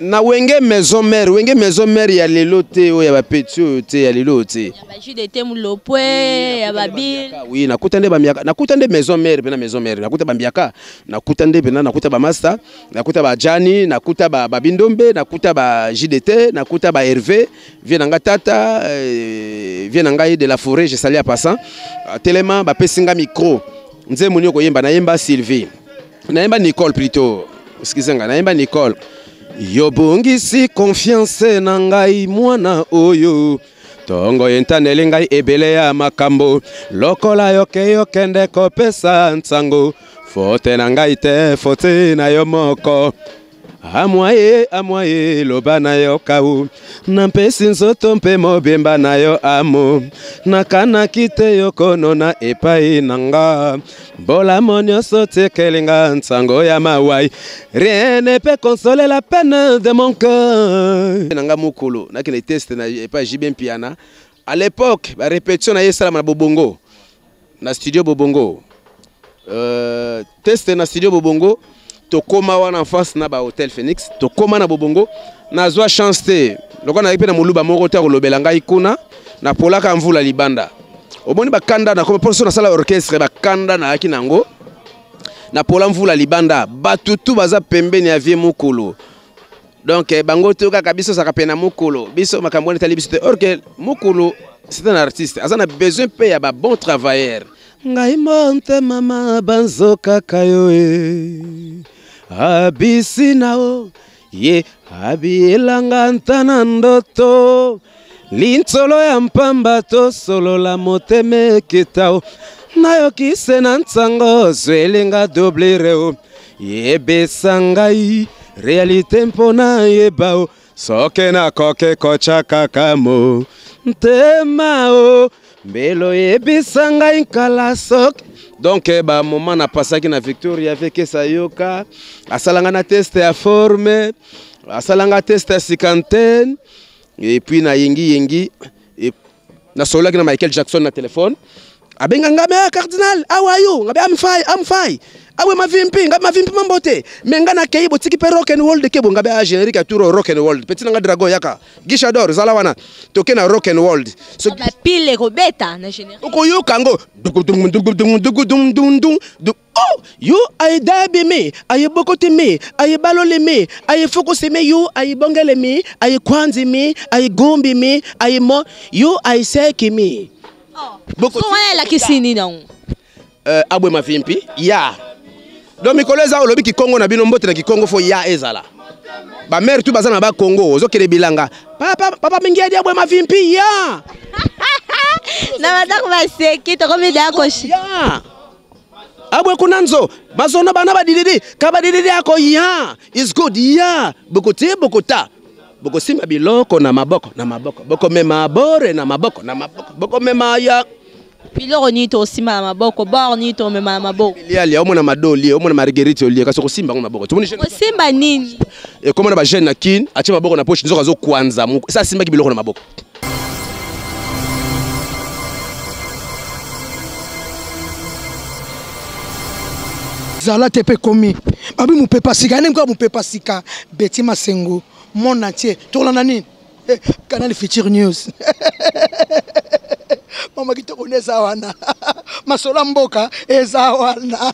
Na Wenge Maison Mère, Wenge Maison Mère ya lelo te oyo ya ba petit oyo te ya lelo te. Ya ba JDT Mulopwe, ya ba Bill. Oui, nakuta nde ba miaka, nakuta nde Maison Mère pena Maison Mère, nakuta ba mbiaka, nakuta nde pena nakuta ba master, nakuta ba Jani, nakuta ba ba Bindombe, nakuta ba JDT, nakuta ba Hervé, vieux na nga tata, euh, vieux na ngai de la forêt, je salue à passant. Telema ba pesi nga micro. Nzembo nini okoyemba, nayemba Sylvie. Nayemba Nicole plutôt. Excusez nga, nayemba Nicole. Yobungisi confiance na ngai mwana oyo tongo entaneli ngai ebele ya makambo lokola yoke yokende kopesa nsango fote na ngai te fote na yo moko amwaye amwaye loba na yo kau nampesi nzoto mpe mobimba na yo amo nakanaki te yo konona epai na nga bolamo nyonso tikeli nga nsango ya mawai rien ne peut consoler la peine de mon cœur na nga mokolo nakende test na epai JB Mpiana à l'époque ba répétition na ye esalama na Bobongo na studio Bobongo euh, test na studio Bobongo tokoma wana en face na ba hotel Phoenix tokoma na Bobongo nazwa chance te lokola nazalaki mpe na moluba moko te akolobela ngai kuna napolaka mvula libanda omoni bakanda nakoma mpo so nasala orchestre bakanda nayaki na yango napola mvula libanda bato tu baza pembeni ya vie mokolo donc eh, bango to kaka biso ozalaka mpe na mokolo biso makambo wana etali biso te or que mokolo c'est un artiste aza na besoin mpe ya babon travailleur ngai monte mama banzokaka yo e abisi na o ye abiyelanga nta na ndoto lintsolo ya mpamba tosolola motema ekita o nayoki se na nsango zwelinga doublire o yebisa ngai realite mpo nayeba o soki nakoki kotya kaka mo ntema o mbelo yebisa ngai nkala soki donc eh, ba moment napasaki na victoria vekesa yoka asala nga na test ya forme asala nga test ya cinquantaine et puis na yengi yengi nasololaki na michael jackson na telefone abenga nga me ah, cardinal how are you ngabe i'm fine i'm fine awe mavimpi ngabe mavimpi mambote me nga nakei botiki mpe rock and world kebo ngabe a ah, générique ya tour rock and world petit na nga dragon yaka gishador zala wana toke na rock and world soki bapile ekobeta na générique okoyoka yango Oh, yo aye dabi me, aye bokote me, aye balole me, aye fokose me, yo aye bongele me, aye kwanzi me, aye gombi me, aye mo, yo aye seki me. Oh. Bokoti. So wana elakisi nini yango? Euh, abwe mavimpi, ya. Donc mikolo eza olobi kikongo na bino mbote na kikongo fo ya ezala. Ba mère tout baza na ba Congo, ozokende bilanga. Papa papa mingi adi abwe mavimpi ya. Na bandako baseki tokomi deya koshi. Ya. abwe kuna nzo bazona bana badididi kabadididi ako ya is good ya bokoti bokota bokosimba biloko na maboko na maboko bokomema bore na maboko na maboko bokomema ya biloko nini tosimba na maboko bor nini tomema na maboko lialia omona mado olie omona marguerite olie kasi okosimba yango na maboko osimba nini ekoma na bajeune na kin atie maboko na poche nzoka azokwanza esa asimbaki biloko na maboko Zala te pe komi babi mupepa sika nini kaka mupepa sika Betty Masengo monde entier tolanda nini eh, Canal Future News mama kitoko nde eza wana masolo ya mboka eza wana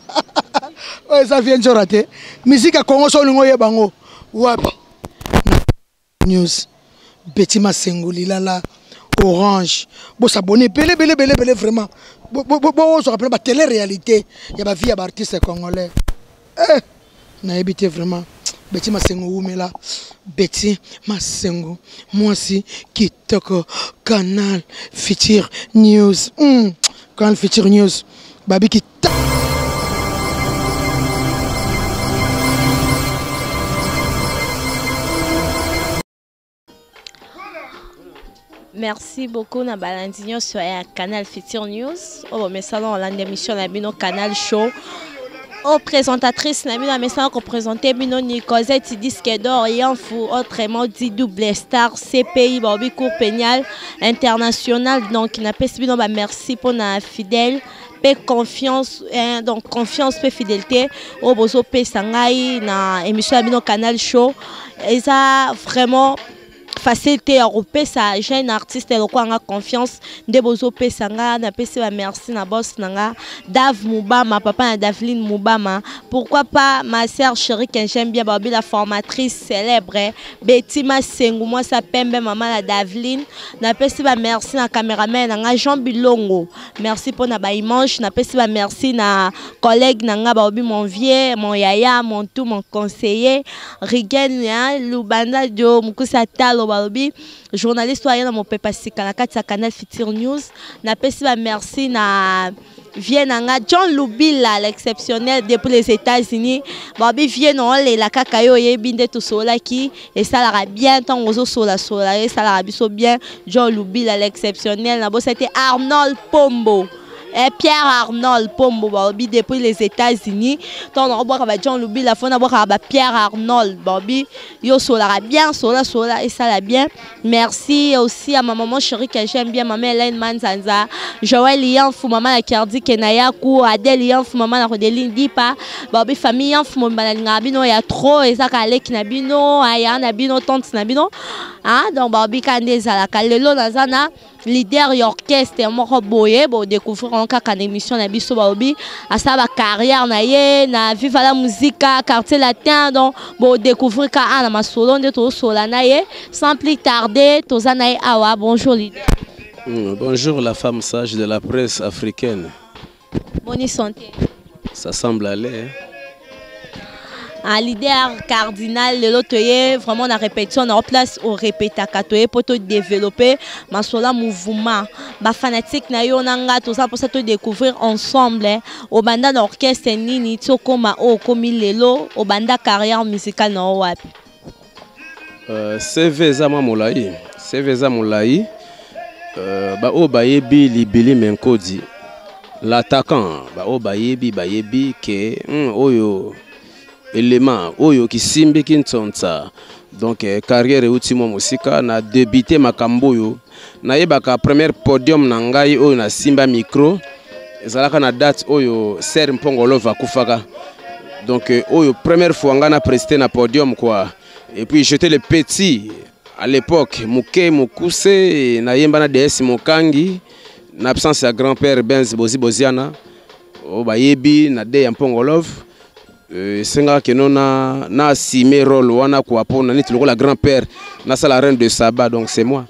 oyo eza vie nzora te miziki ya Congo so olingi oyeba yango wapi News Betty Masengo Lilala Orange bo s'abonner ebele ebele ebele ebele vraiment bozwaka mpena ba tele réalité ya ba vie ya ba artiste congolais eh nayebi te vraiment Betty Masengo wumela Betty Masengo mwasi kitoko Canal Future News mm. Canal Future News babi Merci beaucoup na balandi nyonso ya Canal Future News. Oyo bomesana olanda émission na bino Canal Show. Oyo présentatrice na bino amesana kopresente bino Nicosette disque d'or Yanfu autrement dit double star CPI baobi cour pénale internationale. Donc napesi bino ba merci mpona fidèle. Mpe confiance, eh, donc confiance mpe fidélité oyo bozopesa ngai na émission ya bino Canal Show. Eza vraiment facile te ya kopesa jeune artiste lokola nga confiance nde bozopesa nga. Napesi ba merci na boss na nga Dave Mubama, papa na Daveline Mubama. Pourquoi pas ma sœur chérie que j'aime bien, babi la formatrice célèbre Betty Masengu, mwasi pembe, mama na Daveline. Napesi ba merci na cameraman na nga Jean Bilongo, merci mpona baimage. Napesi ba merci na collègue na nga, baobi mon vieux, mon yaya, mon tout, mon conseiller Rigen Lubanda Dio Mokusa Talo, balobi journaliste oyo aye na mopepa sika na kati ya Canal Future News. Napesi ba merci na vieux na nga John Lubila l'exceptionnel depuis les États-Unis. Babi vieux na olela kaka yo, oyebi nde tosololaki, esalaka bien ntango ozosolasola, esalaka biso bien. John Lubila l'exceptionnel. Nabosa te Arnold Pombo, Pierre Arnold Pombo, baobi depuis les États-Unis. Ntango nakobwaka ba John Lubila, fo nabwakaka ba Pierre Arnold, baobi yo solaka bien, sola sola, esala bien. Merci aussi à ma maman chérie que j'aime bien, maman Hélène Manzanza, Joël Yanfu, maman la Kerdi Kenayaku, Adèle Yanfu, maman la Rodeline Dipa, baobi famille Yanfu mobimba, nalingaka bino ya trop. Ezaka aleki na bino, aya na bino, tante na bino. Ah, donc baobi ka nde ezalaka. Lelo naza na leader ya orchestre moko boye, bodécouvrir yango kaka na émission na biso. Balobi asala bacarrière na ye na Viva la Musica, Quartier Latin. Donc bodécouvrir ka a na masolo nde tozosola na ye. Sans plus tarder, toza na ye awa. Bonjour leader. Bonjour la femme sage de la presse africaine. Boni santé? Ça semble aller, hein? Un leader cardinal, lelo toye vraiment na répétition na place orépétaka. Toye po todévelopper masolo mouvement bafanatique na yo na nga. Toza mposa todécouvrir ensemble obanda na orchestre nini ti okóma oyo okomi lelo. Obanda carrière musicale na yo wapi? CV eza mwa molai, CV eza molai. Baoyo bayebi Libili Menkodi l'attaquant, baoyo bayebi, bayebi ke oyo élément oyo kisimbi kintsonsa. Donc carrière euti mwa mosika. Na débuté makambo oyo, nayebaka première podium na ngai oyo nasimba micro ezalaka na date oyo Ser Mpongolova akufaka. Donc oyo première fois ngai na presté na podium quoi. Et puis j'étais le petit à l'époque, moke mokuse. Nayemba na DS Mokangi na absence ya grand père Benz Bozi Boziana. Oyo bayebi na de ya Mpongolove, esengaka keno na assume rôle wana quoi, mpona neti lokola grand père nasala reine de Saba. Donc c'est moi,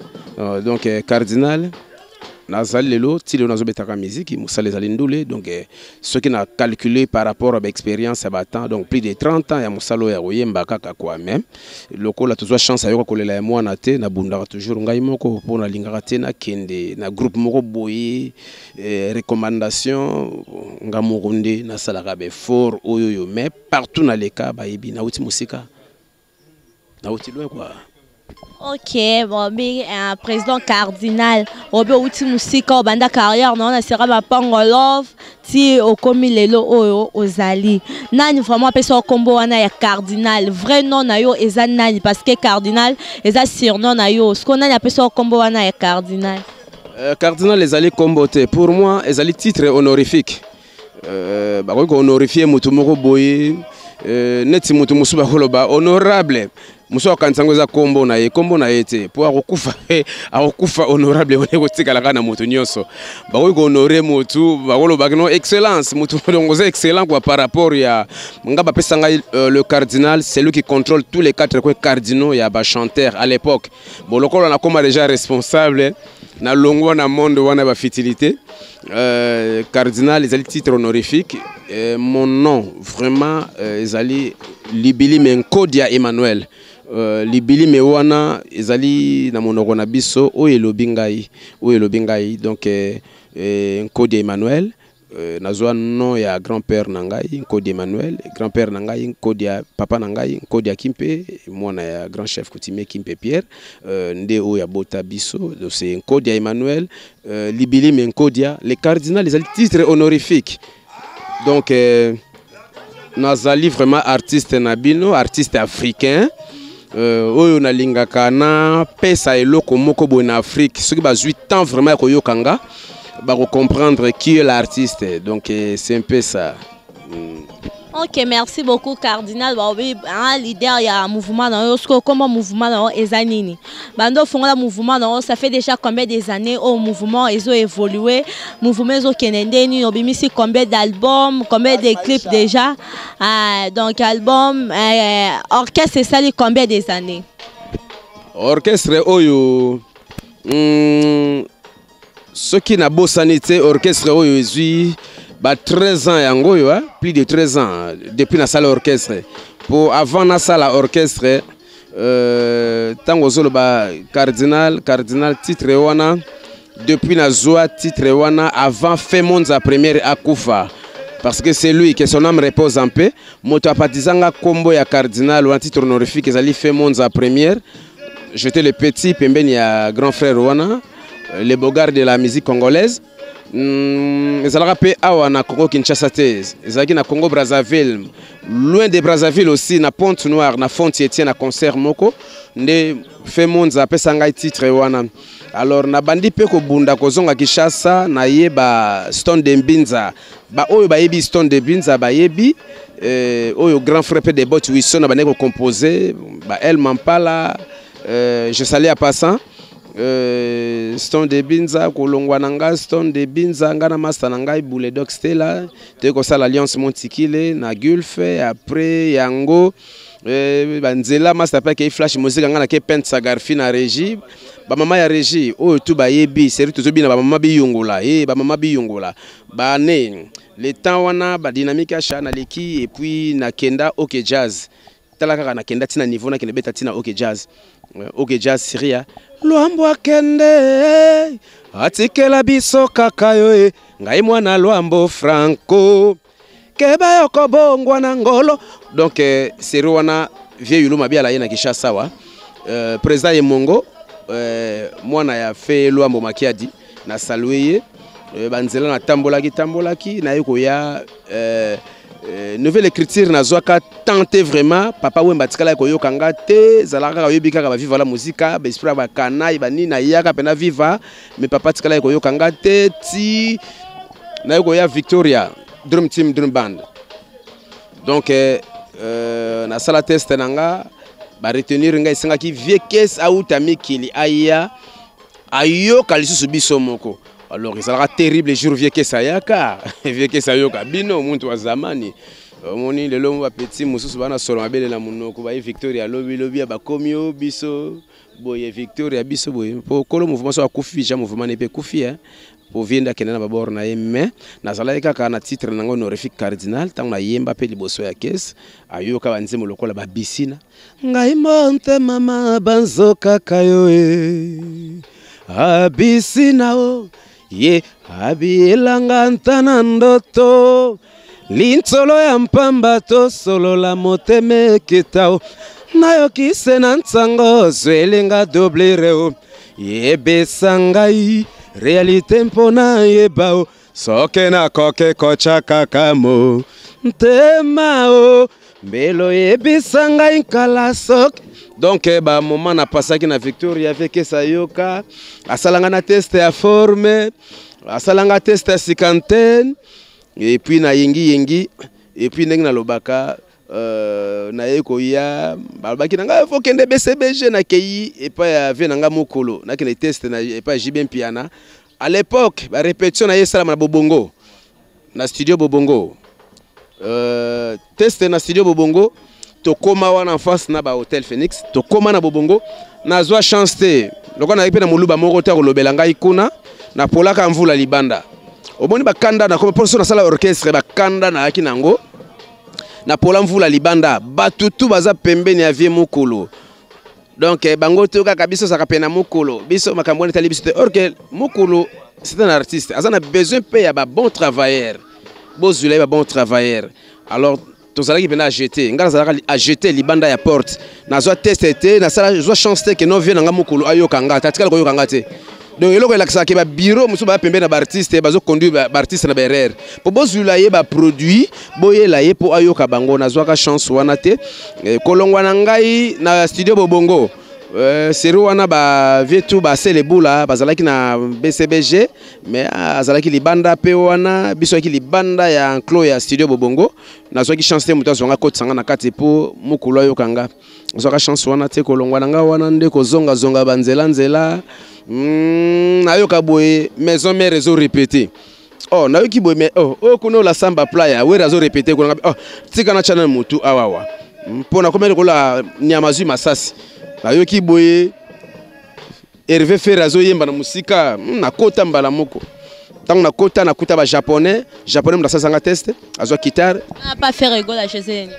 donc cardinal nazali lelo. Ti lelo nazobetaka miziki, mosala ezali ndule. Donc soki na calculer par rapport à baexpérience ya batemps, donc plus de 30 ans ya mosala oyo ya koyemba kaka quoi. Mais lokola tozwa chance ayoka kolela ya mwana te, nabundaka toujours ngai moko mpo nalingaka te nakende na groupe moko boye, recommandation. Nga moko nde nasalaka baeffort oyo oyo. Mais partout naleka, bayebi nauti mosika, nauti loin quoi. Ok, bon, bi président cardinal, obi outi mosika, obanda carrière na na sera Mapango Love ti okomi lelo oyo ozali. Nani vraiment apesa nkombo wana ya cardinal? Vrai nom na yo eza nani? Parce que cardinal eza surnom na yo. Siko nani apesa nkombo wana ya cardinal? Cardinal ezali nkombo te pour moi, ezali titre honorifique. Bakoki kohonorifier motu moko boye, neti motu mosusu bakoloba honorable, mosusu akanisa yango eza nkombo na ye. Nkombo na ye te, mpo akokufa, akokufa, honorable wana ekotikala kaka na moto nyonso. Bakoki kohonorer motu, bakolobaki no excellence motu, donc oza excellent quoi. Par rapport ya nga, bapesa ngai le cardinal, c'est lui qui contrôle tous les quatre coins cardinaux ya bachanteur à l'époque. Bon, lokola nakóma déjà responsable, nalongwa na monde wana bafutilité. Cardinal ezali titre honorifique. Mon nom vraiment ezali Libili Menkodia Emmanuel. Libili me wana ezali na monoko na biso oyo elobi ngai, oyo elobi ngai. Donc Nkodia Emmanuel, nazwa nom ya grand père na ngai Nkodia Emmanuel, grand père na ngai Nkodia, papa na ngai Nkodia Kimpe, mwana ya grand chef coutumier Kimpe Pierre, nde oyo abota biso. Donc c'est Nkodia Emmanuel, Libili Menkodia. Le cardinal ezali titre honorifique. Donc nazali vraiment artiste na bino, artiste africain oyo nalingaka napesa eloko moko boye na Afrique. Soki bazwi temps vraiment ya koyoka nga, Bako comprendre qui est l'artiste. Donc c'est un peu ça. Ok, merci beaucoup, Cardinal. Baobi un leader ya mouvement na yo. Siko comment mouvement na yo eza nini? Bando fongola mouvement na yo, ça fait déjà combien des années au mouvement ezo évolué? Mouvement ezo kende ndeni? Obimisi combien d'albums, combien de clips déjà? Ah, donc album, orchestre esali combien des années? Orchestre oyo, soki nabosani te, orchestre oyo ezwi ba 13 ans yango oyo, hein? Plus de 13 ans depuis nasala orchestre. Po avant nasala orchestre, ntango ozoloba Cardinal, Cardinal, titre wana, depuis nazwa titre wana avant fait Monza première akufa, parce que c'est lui, que son âme repose en paix, moto apatizanga kombo ya Cardinal wana, titre honorifique ezali fait Monza première. J'étais le petit pembeni ya grand frère wana, le bogard de la musique congolaise. Ezalaka mpe awa na Congo Kinshasa te, ezalaki na Congo Brazzaville, loin de Brazzaville aussi, na Pointe Noire, na Fonte Etienne, na concert moko nde fe Monza apesa ngai titre wana. Alors nabandi mpe kobunda, kozonga Kinshasa, nayeba Stone de Mbinza. Baoyo bayebi Stone de Mbinza bayebi, oyo grand frère mpe de Bot Wilson abandaki kocompose ba El Mampala. Je salue en passant Stone de Binza. Kolongwa na nga Stone de Binza, nga na master na ngai Bouledok Stella, toyei kosala Alliance Montikile na Gulf. Après yango, banzela master mpe akei Flash Mosika, nga nake Pente Sagarfi na régie. Bamama ya régie oyo tu bayebi seri, tozobina bamama biyongola e bamama biyongola bane le temps wana, badynamique acha naleki. Et puis nakenda OK Jazz. Tala kaka, nakenda ntina niveau nakende beta ntina OK Jazz. OK Jazz Syria, Lwambo akende atikela biso kaka yo e ngai mwana Lwambo Franco keba yoko bongwa na ngolo. Donc seri wana, vieux Yulu Mabiala ye na Kinshasa wa président Yemongo, mwana ya fe Lwambo Makiadi, na salue ye. Banzela natambolaki tambolaki, naye koya nouvelle écriture. Nazwaka tente vraiment, Papa Wemba atikala koyoka nga te. Ezalaka kaka oyebi kaka baviva la Musica, baesprit ya bakanai banini. Nayaka mpena viva, mais papa atikala koyoka nga te ti naye koya Victoria Dream Team, Dream Band. Donc nasala test na nga, baretenir ngai. Esengaki vieux Kes auta mikili aya ayoka lisusu biso moko. Alors ezalaka terrible jour vieux Kes ayaka, vieux Kes ayoka bino muntu wa zamani. Omoni lelo bapeti mosusu bana solo mabele na monoko, baye Victoria lobi lobi ya bakomi o biso boye, Victoria biso boye. Mpo kolo mouvement so akufi ja, mouvement ne mpe ekufi, hein? Po vie nde akende na babord na ye. Mais nazalaki kaka na titre nango honorifique Cardinal. Ntango nayemba mpe liboso ya Kese, ayoka banzembo lokola babisina ngai monte mama banzokaka yo e abisina o ye abiyelanga nta na ndoto lintsolo ya mpamba tosolola motema ekita o nayokise na ntango zwelinga doublure o yebisa ngai réalité mpo nayeba o soki nakoki kotya kaka mo ntema o mbelo yebisa ngai nkala soki. Donc bamoment napasaki na Victoria, vekesa ayoka, asalanga na test ya forme, asalanga test ya cinquantaine. Et puis nayengi yengi, et puis ndenge nalobaka, naye koya, balobaki na ngai fo kende BCBG. Nakei epai ya vie na ngai mokolo nakende test na epai ya JB Mpiana. À l'époque barépétition na ye esalama na Bobongo, na studio Bobongo. Test na studio Bobongo, tokóma wana en face na bahotel Phoenix, tokóma na Bobongo. Nazwa chance te lokola nazalaki mpe na moluba moko te akolobela ngai kuna. Napolaka mvula libanda, omoni bakanda nakoma mpo so nasala orchestre, bakanda nayaki nango. Napola mvula libanda, bato tu baza pembeni ya vie mokolo. Donc bango to kaka biso ozalaka mpe na mokolo, biso makambo wana etali biso te. Or que mokolo, c'est un artiste, aza na besoin mpe ya babon travailleur, bozwila ye babon travailleur. Alors tozalaki mpena agete, ngai nazalaka agete libanda ya porte. Nazwa test te, nasala zwa chance te ke no vie na nga mokolo ayoka nga te, atikala koyoka nga te. Donc eloko elakisaka ke babiro mosusu baya pembeni na baartiste, bazoconduire baartiste na baerreur. Mpo bozwila ye baproduit, boyela ye mpo ayoka bango. Nazwaka chance wana te. Kolongwa na ngai na studio Bobongo. Série wana ba vieux tout basele bula bazalaki na BCBG, mais azalaki libanda mpe wana biso ayaki libanda ya enclos ya studio Bobongo. Nazwaki chance te, moto azwanga kotisanga na kati mpo mokolo ayoka nga. Nazwaka chance wana te, kolongwa na nga wana nde kozongazonga banzela-nzela. Nayoka boye Maison Mère ezorépéter. Oh, nayoki boye, mais oh, oyo kuna ola Samba Playa, Wera azorépéter kuna. Oh, tika na tya na motu awawa mpo nakomi lokola nyama azwi masasi. Nayoki boye Hervé Ferre azoyemba na mosika. Nakota mbala moko. Ntango nakota, nakuta Bajaponais. Japonais moto asalisa test, azwa guitare. Ah, pas Ferre Gola, José.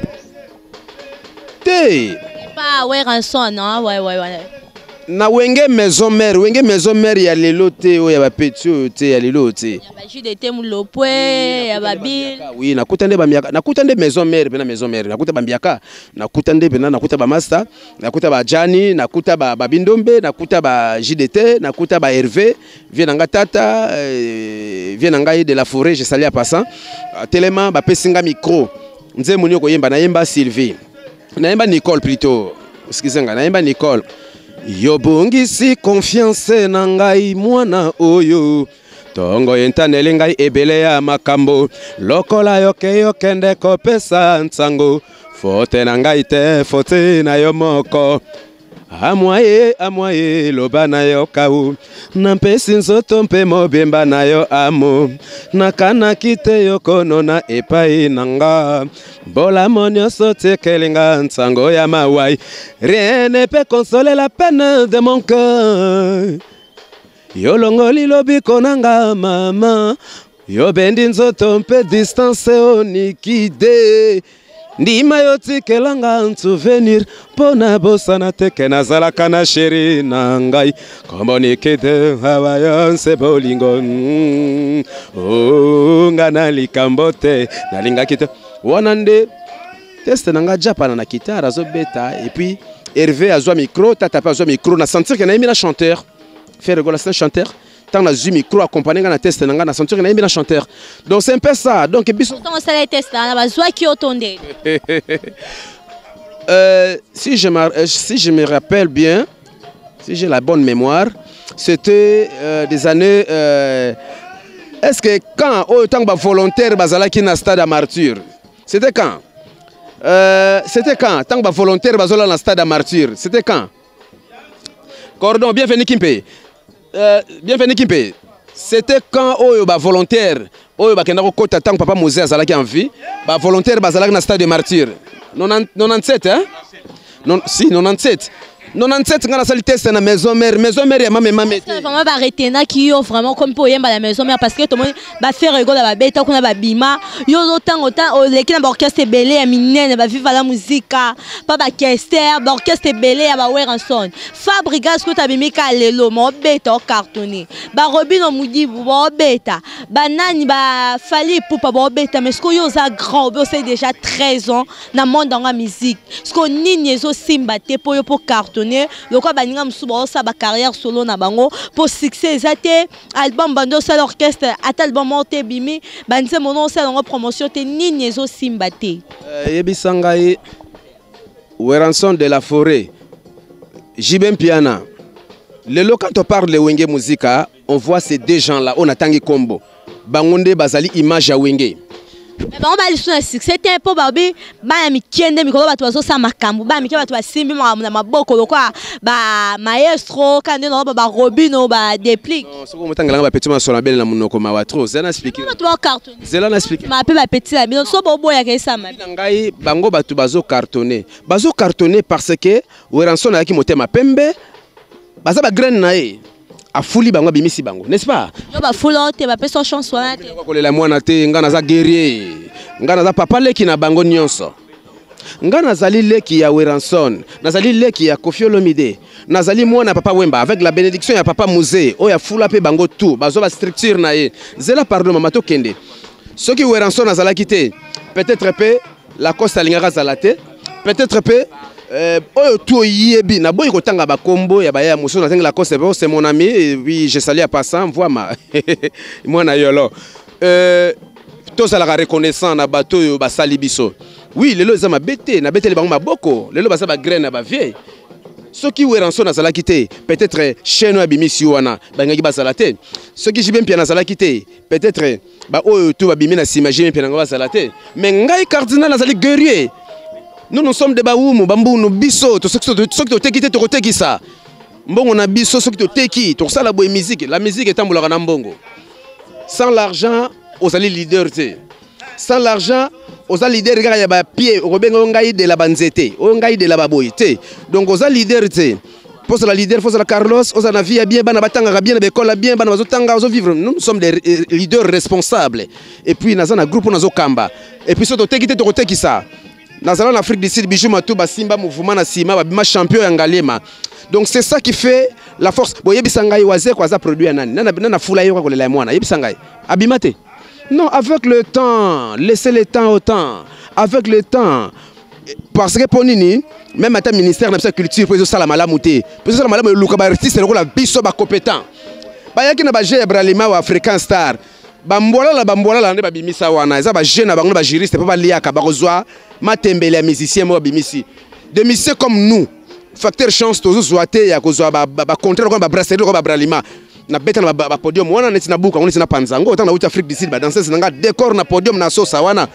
Te. Pas Werrason, non? Ouais. Na Wenge Maison Mère, Wenge Maison Mère ya lelo te, oyo ya bapeti oyo te, ya lelo te. Ya ba JDT Mulopwe, ya ba Bill. Oui, nakuta nde bamiaka, nakuta nde Maison Mère mpe na Maison Mère nakuta bambiaka, nakuta nde mpena, nakuta bamaster, nakuta bajani, nakuta babindombe, nakuta ba JDT, nakuta ba Hervé, vieux na nga tata, vieux na ngai de la forêt, je salue en passant. Telema, bapesi nga micro, nzembo nini okoyemba? Nayemba Sylvie, nayemba Nicole plutôt, excuse nga, nayemba Nicole. Yobongisi confiance na ngai, mwana oyo ntongo entaneli ngai ebele ya makambo lokola yoke yokende kopesa nsango. Faute na ngai te, faute na yo moko. Amwaye amwaye, loba na yo kau nampesi nzoto mpe mobimba na yo amo nakanaki te yokonona epai na nga bolamo nyonso tiekelinga nsango ya mawai. Rien ne peut consoler la peine de mon cœur. Yolongoli lobiko na nga mama, yobendi nzoto mpe distance onikide ndima yotikelanga souvenir mpo na bosana te ke nazalaka na chérie na ngai kombo Nikide. Awa yonse bolingo, oh, nga na likambo te nalingaki te. Wana nde test na nga. Japana na guitare azobeta et puis Hervé azwa micro, tata mpe azwa micro. Na sentir ke nayembi na chanteur. Ferre Gola, c'est un chanteur. Ntango nazwi micro, accompagné nga na test na nga, na sentir ke nayembi na chanteur. Donc c'est un peu ça. Donc biso Ntango osala test wana, bazwaki yo to nde? Si je me rappelle bien, si j'ai la bonne mémoire, c'était des années. Est-ce que quand oyo ntango bavolontaire bazalaki na stade ya Martyr, c'était quand? C'était quand ntango bavolontaire bazolala na stade ya Martyr? C'était quand? Cordon, bienvenue Kimpe. Bienvenue Kimpe. C'était quand oyo bavolontaire oyo bakenda kokota ntango papa Mose azalaki en vie, bavolontaire bazalaki na stade de Martyr 97, hein? Non, si 97, 97 nga nasali test na Maison Mère, Maison Mère ya mame mame te. Vraiment baretenaki yo vraiment comme mpo oyemba na Maison Mère? Parce que tomoni baFerre Gola babeta kuna, babima. Yo ozotango ta oleki na baorchestre ebele ya minene, baViva la Musica, pa bakester, baorchestre ebele ya baWerrason, Fabregas. Kuta abimi ka lelo ma obeta, ocartonner. BaRobinho Mudibu baobeta, banani, baFally Ipupa baobeta. Mais sikoyo yo oza grand, obe osali déjà 13 ans na monde yango ya musique. Sikoyo nini ezosimba te mpo yo mpo cartonner lokola baninga mosusu baosala bacarrière solo na bango, mpo succès eza te? Album bando osala orchestre, ata album moko te ebimi. Banzembo no osala yango promotion te. Nini ezosimba te? Yebisa ngai, Werrason de la forêt, JB Mpiana, lelo quand on parle de Wenge Musica, on voit ces deux gens là oyo natangi kombo bango nde bazali image ya Wenge. Mais bango balisu na succès te, mpo babi bana mike nde mikolo bato bazosala makambo. Bana mike, bato basimbi makambo na maboko lokola bamaestro ka nde nango baRobinho, baDeplick. Soki omotangelanga bapeti masolo abele na monoko, mawa trop. Zela na expliquer. Bato bacartonner. Zela na expliquer. Ma mpe bapeti na bino so boboyaka esama. Na ngai, bango bato bazocartonner, bazocartonner parce que Werrason ayaki motema pembe. Baza bagraine na ye, afuli bango, abimisi bango, n'est-ce pas? Yo bafula te, bapesa chance wana te. Kolela mwana te. Ngai naza guerrier, ngai naza papa leki na bango nyonso. Ngai nazali leki ya Werrason, nazali leki ya Koffi Olomide, nazali mwana ya papa Wemba avec la bénédiction ya papa Muse oyo afula mpe bango tout bazwa bastructure na ye. Zela, pardon mama, tokende. Soki Werrason azalaki te, peut-être mpe Lacoste alingaka azala te, peut-être mpe oyo tu oyebi. Naboyi kotanga bakombo ya baya mosusu. Natangi Lacoste po c'est mon ami et puis je salue en passant voima mwana yolo. Tozalaka reconnaissant na bato oyo basali biso. Oui, lelo eza mabe te, nabeteli bango maboko. Lelo baza bagraine ya bavieux. Soki Werrason azalaki te, peut-être chaîne oyo abimisi wana balingaki bazala te. Soki JB Mpiana azalaki te, peut-être baoyo tu babimi na nsima JB Mpiana ngo bazala te. Mais ngai cardinal azali guerrier. Nous, nous sommes des bawumu bambunu. Biso soki toteki te, tokotekisa mbongo na biso. Soki toteki, tokosala boye. Musique, la musique etambolaka na mbongo. Sans l'argent, ozali leader te. Sans l'argent, oza leader kaka ya bapie. Okobenga oyo ngai dela banzete, oyo ngai dela baboye te. Donc oza leader te. Mpo ozala leader, faut ozala Carlos, ozala na vie ya bien, bana batangaka bien na baekole ya bien, bana bazotanga, ozovivre. Nous, nous sommes des leaders responsables. Et puis naza na groupe oyo nazokamba. Et puis so toteki te, tokotekisa. Nazala na Afrique du Sud, Bijou Matu basimba mouvement na nsima, babima champion ya Ngaliema. Donc c'est ça qui fait la force. Boyebisa ngai, Wazeko aza produit ya nani? Nana fula ye yoka kolela ya mwana. Yebisa ngai, abima te? Non, avec le temps, laissez le temps au temps. Avec le temps, parce que mpo nini, même ata ministère na biso ya culture, mpo ezosala malamu te, mpo ezosala malamu, eluka baartiste lokola biso, bacompétent. Bayaki na baje ya Bralima wa African Star, bambwalala bambwalala nde babimisa wana. Eza baje na bango na bajuriste mpo baliaka, bakozwa matembele ya musicien moko. Babimisi des musiciens comme nous, facteur chance tozozwa te ya kozwa bacontrat lokola babrasserie, lokola babralima. Nabeta na bapodium wana neti nabuka yango, neti napanza yango. Ntango nauti Afrique du Sud, badanseuse na nga, décor na podium na sosa wana.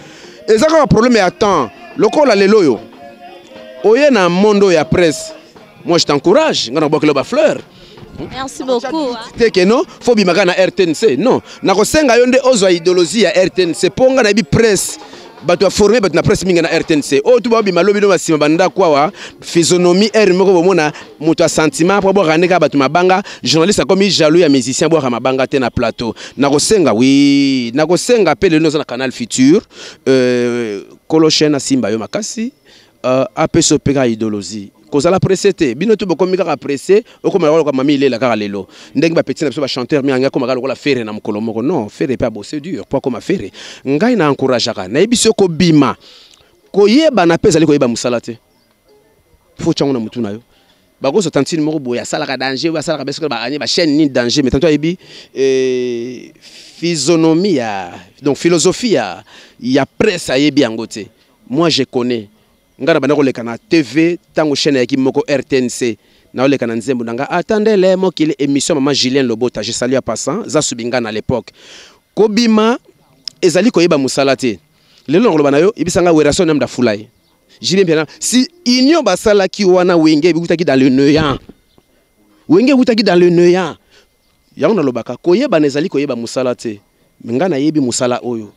Eza kaka problème ya temps. Lokola lelo oyo oye na monde oyo ya presse, moi je t'encourage, nga nabwakela bafleur. Merci beaucoup. Te ke non, faut bimaka na RTNC. Non, nakosenga yo nde ozwa idéologie ya RTNC, mpo nga nayebi presse, bato baforme bato na presse mingi na RTNC. Oyo tu babima lobi no basima bandako awa, physionomie aire moko, bomona moto ya sentiment mpo abwaka nde kaka bato mabanga. Journaliste akomi jaloux ya musicien, abwaka mabanga te na plateau. Nakosenga, oui, nakosenga mpe lelo oza na Canal Futur, kolo chaîne asimba yo makasi, apesa mpe kaka idéologie. Kozala pressé te. Bino to bokomi kaka pressé, okoma lokola mami ilela kaka lelo ndenge bapeti na biso bachanteur mingi akoma kaka lokola Ferre na mokolo moko. Non, Ferre mpe abose dur po akoma Ferre. Ngai na encourageaka, nayebi so kobima, koyebana mpe ezali koyeba mosala te. Faut tyango na motu na yo. Bakozwa tantine moko boye asalaka danger, oyo asalaka besoki baanye bachaîne nini danger, mais tanto ayebi physionomie ya, donc philosophie ya presse, ayebi yango te. Moi je connais. Ngai na banda koleka na TV ntango chaîne eyaki moko RTNC, naoleka na nzembo na nga Atandele mokili, émission mama Julien Lobota, je salue en passant, zasubi nga na l'époque. Kobima ezali koyeba mosala te. Lelo nakoloba na yo, yebisanga, Werrason namda fulai, JB Mpiana, si union basalaki wana, Wenge ebutaki dans le néant. Wenge ebutaki dans le néant. Yango nalobaka, koyebana ezali koyeba mosala te. Ngai nayebi mosala oyo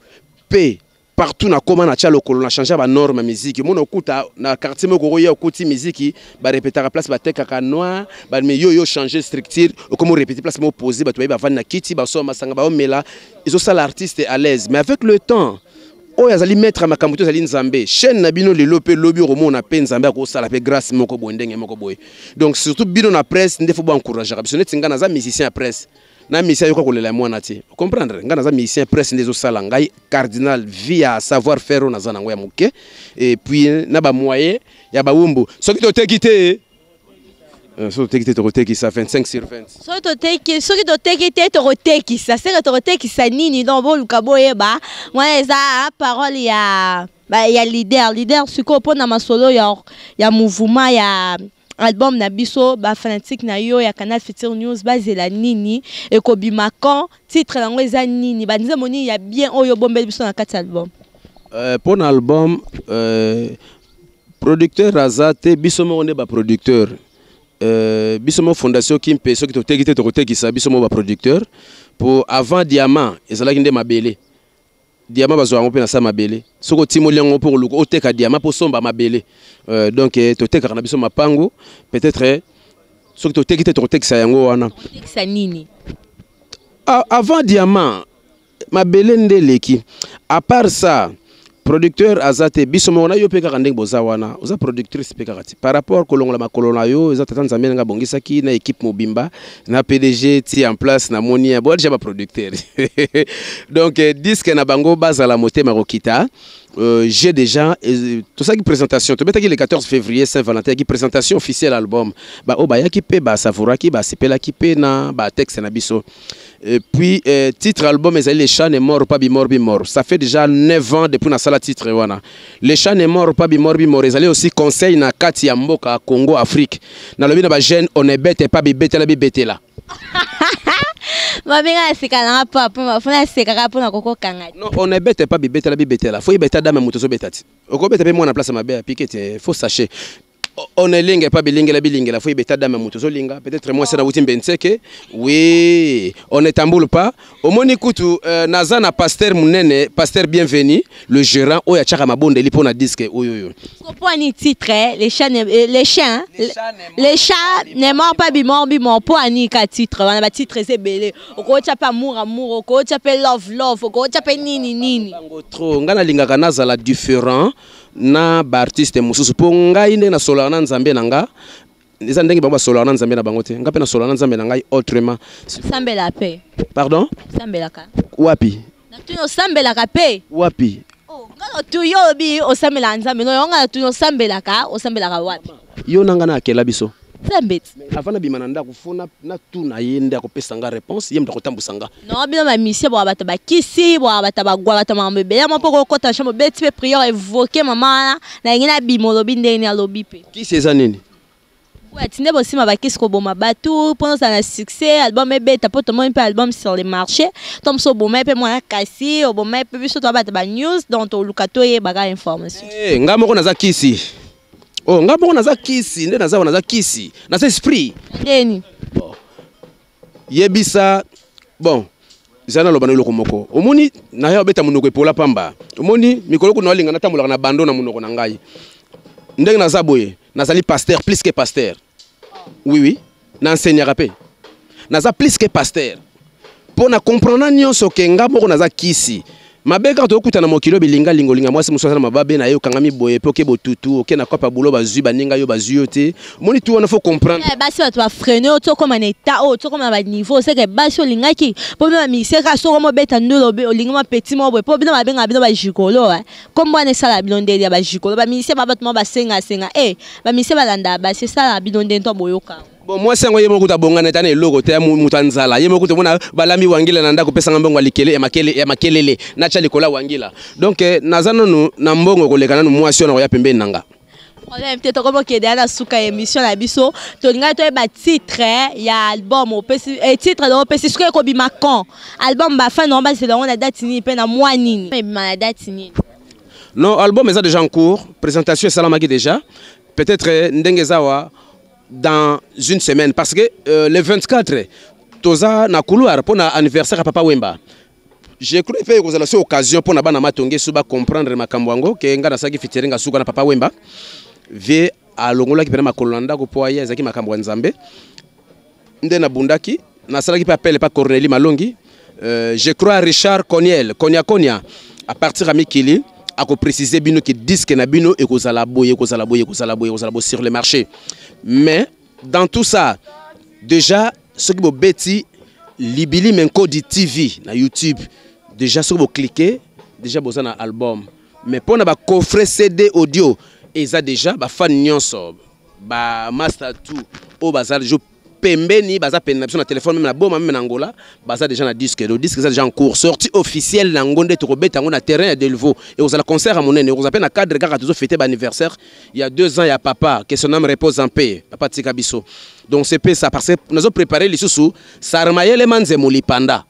mpe partout nakóma, natya lokolo, na change banorme ya miziki. Mona okuta na quartier moko, okoya okuti miziki barepetaka place batekaka noir me yo yo change structure, okoma orepete place moko posé, bato baye bavandi na kiti, basoma masanga, baomela, ezosala artiste à l'aise. Mais avec le temps, oyo azali maître ya makambo te ezali Nzambe. Chaîne na bino lelo mpe lobi okomona mpe Nzambe akosala mpe grâce moko boye, ndenge moko boye. Donc surtout bino na presse nde faut boencourageaka biso. Neti ngai naza musicien ya presse, na musicien ayoka kolela ya mwana te. Comprendre, ngai naza musicien, presse nde ezosala ngai cardinal vie ya savoir faire oyo naza nango ya moke, et puis na bamoyen ya bawumbu. Soki toteki te, soki toteki te, tokotekisa 25 sur 20. Soki toteki te, tokotekisa seke tokotekisa nini? Donc boluka boyeba wana eza parole ya leader. Leader, sikoyo mpona masolo ya mouvement ya album na biso, bafanatique na yo ya Canal Future News bazela nini? Ekobima quand? Titre yango eza nini? Banzembo nini ya bien oyo obombeli biso na kati ya album? Mpo na album, producteur aza te. Biso moko nde baproducteur, biso moko fondation Kimpe. Soki toteki te, tokotekisa, biso moko baproducteur. Po avant diamant ezalaki nde mabele. Diamant bazwa yango mpe na sa mabele. Soki otimoli yango mpo koluka oteka diamant mpo osomba mabele, donc totekaka na biso mapango. Peut-être soki toteki te, tokotekisa yango wana. Otekisa nini? Avant diamant, mabele nde eleki. À part ça, producteur aza te. Biso moko na yo mpe kaka ndenge boza wana, oza productrice mpe kaka te par rapport kolongola makolo na yo. Eza tata Nzambe ndenge abongisaki na équipe mobimba na PDG ti en place. Namoni ya boa déjà baproducteur. Donc disque na bango bazala motema kokita. J'ai déjà tosalaki présentation, tobetaki le 14 février, Saint-Valentin, yaki présentation officielle album. Baoyo bayaki mpe basavouraki, basepelaki mpe na batexte na biso. Et puis titre album ezali "Le chat ne mord pas bimor bimor". Ça fait déjà 9 ans depuis nasala titre wana, "Le chat ne mord pas bimor bimor". Ezali aussi conseil na kati ya mboka Congo, Afrique. Nalobi na bajeune, on ebete pa bibetela bibetela. Babenga aseka nanga papa, bafuna asekaka mpona kokokanga. Non, on ebete pas bibetela bibetela. Faut yebeta dame, moto ozobeta ti okobeta mpe mwana place mabe apike te. Faut sache, on elinga pa bilingela bilingela. Faut yebeta dame, moto ozolinga peut-être mwasi na wuti mbenseke. Oui, on ne tamboule pas. Omoni kutu naza na pasteur monene, pasteur Bienvenu, le gérant oyo atiaka mabondeli mpo na disque oyo oyo. Mpo ani titre "Les chats ne, les chiens, les chats ne mord pas bimor bimor"? Mpo ani ka titre wana? Batitre eza ebele. Okotya mpe amour amour, okotya mpe love love, okotya mpe nini nini. Bango trop. Ngai nalingaka nazala différent na baartiste mosusu, mpo ngai nde nasololaka na Nzambe na nga eza ndenge bango basololaka na Nzambe na bango te. Ngai mpe nasololaka na Nzambe na ngai autrement. Osambela mpe? Pardon? Osambelaka? Wapi? Natuni, osambelaka mpe? Wapi? Nga natuni yo, olobi osambelaka Nzambe. No, yo, nga natuni, osambelaka, osambelaka wapi? Yo na ngai na akela biso. Nzambe ti. Avant nabima na ndako, faut natuna ye nde akopesa nga réponse, ye moto akotambusa nga. Non, bino bamisie bwaka bato bakisi, bwaka bato bagwa, bato makambo ebele mo mpo kokota chambre, obeti mpe prière, évoke mama wana nalingi nabima, olobi ndenge nini, alobi mpe. Kisi eza nini? Ati nde bosima bakisi koboma bato mpona ozala na succès, album ebeta, mpo tomoni mpe album sur le marché to moso oboma ye mpe mwana, kasi oboma ye mpe. Biso toa bato ba news, donc toluka toyebaka information. Hey, nga moko naza kisi. Oh, nga moko naza kisi nde naza, naza kisi, naza esprit. Ndeni? Bon. Yebisa, bon, eza naloba na eloko moko. Omoni naya obeta monoko epola pamba. Omoni mikolo kuna olinga natambolaka na bando na monoko na ngai. Ndenge naza boye, nazali pasteur, plus que pasteur. Oui, na enseignaka mpe, naza plus que pasteur mpo na comprendre nyonso ke nga moko naza kisi mabe. Kaka tokokuta na mokili oyo bilingalinga, olinga mwasi mosusu aza na mababe na ye, okangami boye mpe oke botutu, oke na kopa bulo, bazwi baninga yo, bazwi yo te. Omoni tu wana, faut comprendre. Basi bato bafreine oyo tokóma na état oyo, tokóma na baniveau seke basi olingaki mpo bino bamisie kaka soko mobeta ndolo, olingi mwa petit moko boye, mpo bino babengaka bino bagigolo. Kombo wana esala bino ndenge ya bagigolo? Bamisie ba bato moko basengasenga e bamisie balandaka basi, esalaka bino ndenge to boyoka? Bon, mwasi yango ye moko kuta abongana ete ana eloko te, moto ya nzala. Ye moko kuta omona balami wangila na ndako, opesanga mbongo ya likele ya makelele, natya likolo ya wangila. Donc naza nanu na mbongo koleka nanu mwasi oyo na koya pembeni na nga. Problème te. Tokomi okende ya na suka ya émission na biso. Tolingaki toyeba titre ya album. Opesi titre na opesi, soki ekobima quand album? Bafan nango bazela yango na date nini mpe na mwa nini? Ebima na date nini? Non, album eza déjà en cours, présentation esalamaki déjà. Peut-être ndenge eza wa dans une semaine, parce que le 24 toza na couloir mpo na anniversaire ya Papa Wemba. Je crois mpe ekozala so occasion mpo na bana Matonge so bacomprendre makambo yango ke ngai nasalaki featuring asuka na Papa Wemba. Vie alongolaki mpena makolo na ndako mpo aya, ezalaki makambo ya Nzambe nde nabundaki. Nasalaki mpe appel pa Cornélie Malongi, je crois Richard Coniel Konia Konia à partir ya mikili akoprécise bino ke disque na bino ekozala boye, ekozala boye, ekozala boye, ekozala boye sur le marché. Mais dans tout ça déjà, soki bobeti Libili Menkodi TV na YouTube déjà, soki boclique déjà, boza na album. Mais mpo na bacoffret CD audio eza déjà, bafan nyonso, bamaster tout oyo baza jo pembeni, baza pene na biso na telefone, même na Boma, même na Angola, baza déjà na disque. Le disque eza déjà en cours. Sortie officielle nango nde tokobeta yango na terrain ya Delvaux. Ekozala concert ya monene, ekozala mpe na cadre kaka tozofete baanniversaire il y a 2 ans ya papa, que son âme repose en paix. Papa tika biso. Donc c'est pe ça, parce que nazo préparer lisusu Sarmayele Manzemo Lipanda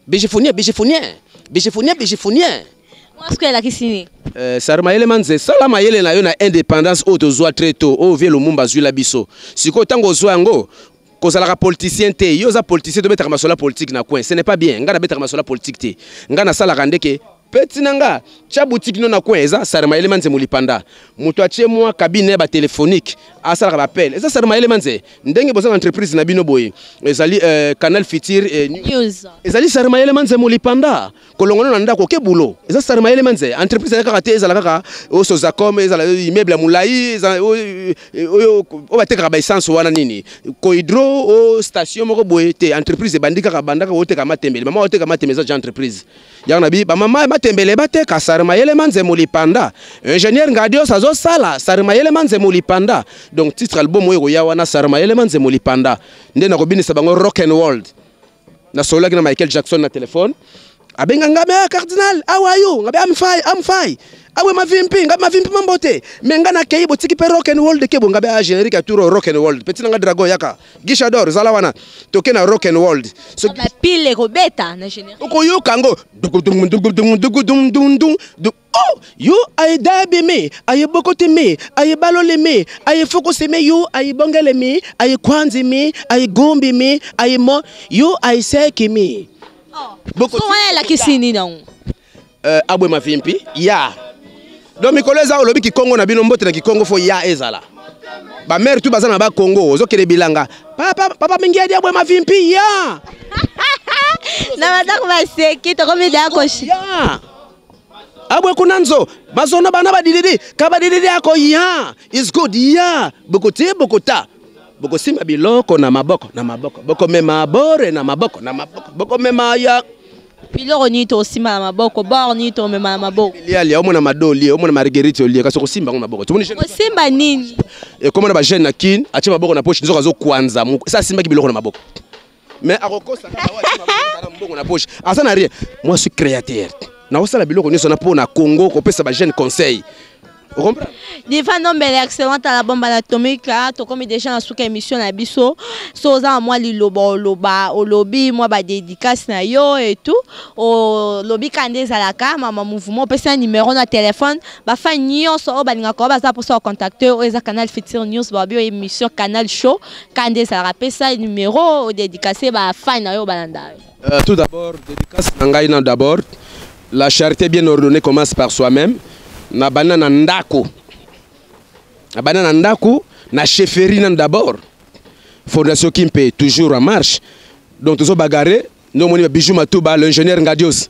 bijifunie bijifunie bijifunie bijifunie. Mwasi elakisi nini? Sarmayele Manze, sala mayele na yo na indépendance oyo tozwa très tôt, oyo vie Lumumba azwila biso. Sikoyo ntango ozwa yango, kozalaka politicien te. Yo oza politicien, tobetaka masolo ya politique na coin, ce n'est pas bien. Ngai nabetaka masolo ya politique te. Ngai nasalaka ndeke peti na nga tia boutique no na coin. Eza Sarmayele Manze Molipanda, moto atie mwa cabine ya batéléphonique. Asalaka baappel, eza sar mayele manze. Ndenge boza na entreprise na bino boye, ezali Canal Futur News. Ezali sar mayele manze molipanda. Kolongono na ndako ke bulo, eza sar mayele manze. Entreprise eza kaka te, ezala kaka oyo Sozacom, ezala immeuble ya molai, ezala oyo batekaka baessence wana nini, Cohydro, o station moko boye te. Entreprise ebandi kaka, bandaka oteka matembele, mama oteka matembele, eza ja entreprise. Yango na bi bamama matembele bateka, sar mayele manze molipanda. Ingénieur Ngadios azosala sar mayele manze molipanda. Donc titre album oyo ekoya wana, sar mayele manze molipanda, nde nakobinisa bango rock and world. Nasololaki na Michael Jackson na telefone, abenga nga: "Me cardinal, how are you?" Ngabe: "I'm fine, I'm fine." "Awe mavimpi?" Ngabe: "Mavimpi mambote." Me nga nakei, botiki mpe rock and world kebo. Ngabe: "A générique ya tour rock and world." Petit nanga Dragon, yaka Gishador, zala wana, toke na rock and world. So, bapile ekobeta na générique. Okoyoka yango dugudum dugudum dugudum dum dum. Oh, yo ayedabi me, ayebokoti me, ayebaloli me, ayefukusi me, yo ayebongele me, ayekwanzi me, ayegumbi me, ayemo, yo ayeseki me. So wana elakisi nini yango? Abwe mavimpi ya. Donc mikolo eza, olobi kikongo na bino, mbote na kikongo, fo ya ezala bamare tu baza na bakongo. Ozokende bilanga, papa, papa mingi adi abwe mavimpi ya. Na bandako baseki, tokomi deya koshi. Ya abwe kuna nzo bazona bana badididi ka badididi ako ya is good ya bokoti bokota, bokosimba biloko na maboko na maboko, bokomema bore na maboko na maboko, bokomema ya. Biloko nini tosimba na maboko? Bor nini tomema na maboko? Lialia, omona mado olie, omona marguerite olie, kasi okosimba yango na maboko. Tomoni jeune. Osimba nini? Ekomona bajeune na Kine, atie maboko na poche, nzoka azokwanza sa asimbaki biloko na maboko, mais akokosa kaka oyo atie maboko na mbongo na poche, aza na rien. Moi, suis créateur, naosala biloko nyonso na mpo na Congo, kopesa bajeune conseil, ocomprendre? Diva Ndombele, excellente à la bombe anatomique. Tokomi déjà na suka émission na biso. So oza na mwa liloba oloba, olobi mwa badédicace na yo et tout, olobi ka nde ezalaka mama mouvement, opesi na numéro na téléphone, bafan nyonso oyo balingaka oyo baza mposa kocontacte. Oyo eza Canal Futur News, babi oyo émission Canal Show, ka nde ezalaka. Pesa numéro, odédicace bafan na yo balanda yo. Tout d'abord, dédicace na ngai na d'abord, la charité bien ordonnée commence par soi-même. Na banda na ndako, na banda na ndako, na chefferie nanu d'abord. Fondation Kimpe toujours en marche, donc tozo bagarre. Nde omoni ba Bijou Matuba, l'ingénieur Ngadios,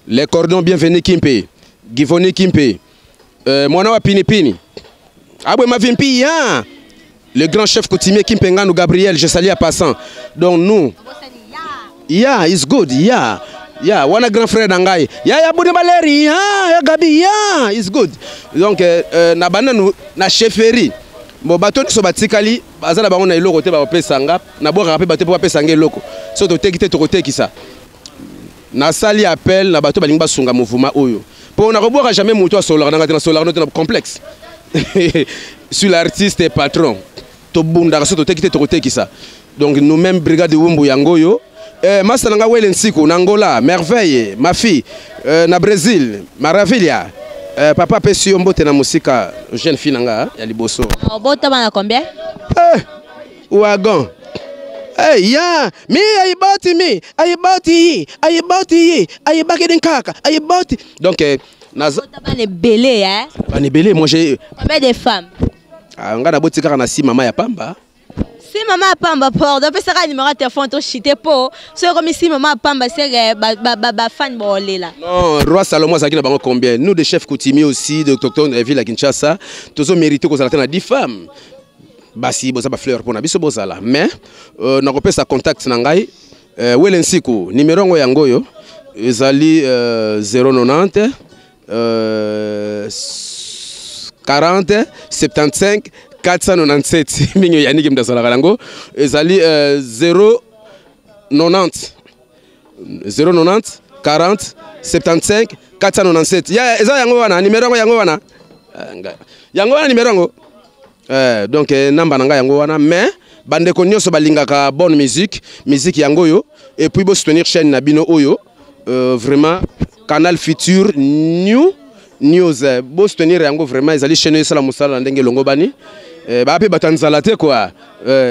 les cordons, bienvenu Kimpe, Givoni Kimpe, mwana wa Pinipini, abwe mavimpi ya le grand chef coutumier Kimpe Nganu Gabriel, je salue à passant. Donc nous, yeah, it's good, yeah. Yeah, wana grand frère na ngai. Ya ya buni baleri, yeah, ya Gabi, yeah, it's good. Donc na bana na chefferie. Bon, bato nyonso batikali baza na bango na eloko te, bakopesa nga, nabwakaka mpe bato mpo bapesa nga eloko. So toteki te, tokotekisa. Nasali appel na bato balingi basunga mouvement oyo, mpo nakobwaka jamais moto asololaka nanga te, nasololaka no te na complexe sur l'artiste et patron. Tobundaka, so toteki te, tokotekisa. Donc nous-mêmes, brigade Wumbu yango oyo. Masa na nga Wele Nsiku na Angola, Merveille ma fille, na Brésil, Maravilha, papa apesi yo mbote na mosika, jeune fille na nga ya liboso. Obotama na combien? Wagon. Hey, ya mi ayiboti, mi ayiboti yi, ayiboti yi, ayibaki nkaka ayiboti. Donc naza Bana ebele, hein? Bana ebele, moi j'ai Combien de femmes? Ah, nga naboti kaka na si mama ya pamba. Si mama ya pamba, pardon, apesaka numéro ya telefone, toshite mpo soki ekomi si mama ya pamba, seke bafani baolela. Non, roi Salomon azalaki na bango combien? Nous, des chefs coutumiers aussi, de autochtones de la ville ya Kinshasa, tozo mérité kozala te na 10 femmes. Basi boza bafleur mpona biso, bozala. Mais nakopesa contact na ngai, Wele Nsiku, numéro yango yango oyo ezali 090 40 75 497. Mingi yaniki moto azalaka yango, ezali 090 090 40 75 497. Ya eza yango wana numéro yango, yango wana. Yango wana numéro yango. Donc namba na ngai yango wana. Mais bandeko nyonso balingaka bonne musique, musique yango oyo, et puis bosoutenir chaîne na bino oyo, vraiment Canal Futur New News, bosoutenir yango vraiment. Ezali chaîne oyo esala mosala na ndenge elongo bani, baa mpe bato ya nzala te quoi,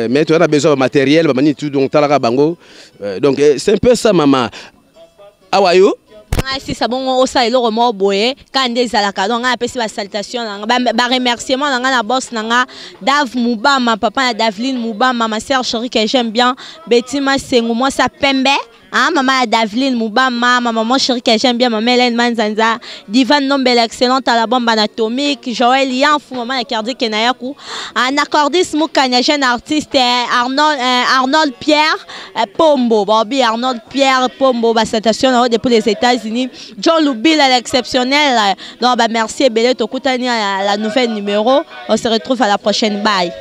mais toza na besoin bamatériel, bamanini tout. Donc talaka bango, donc c'est un peu ça, mama awa yo. Ngai sisa bongo osala eloko moko boye kaka nde ezalaka. Donc ngai apesi basalutation na nga, baremerciement na ngai na boss na nga Dave Mubama, papa ya Daveline Mubama, ma sœur chérie que j'aime bien, Betty Masengu, mwasi ya pembe, hein, maman ya Daveline Mubama, ma maman chérie que j'aime bien, maman Hélène Manzanza, Divan Nombele, excellente à la bombe anatomique, Joël Yanfou, maman ya Kerdi Kenayaku, Anacordis Mukanya, jeune artiste, Arnold Pierre Pombo, Bobby Arnold Pierre Pombo, ba salutation na depuis les États-Unis, John Lubila l'exceptionnel. Donc bah merci ebele, tokutani à la nouvelle numéro, on se retrouve à la prochaine, bye.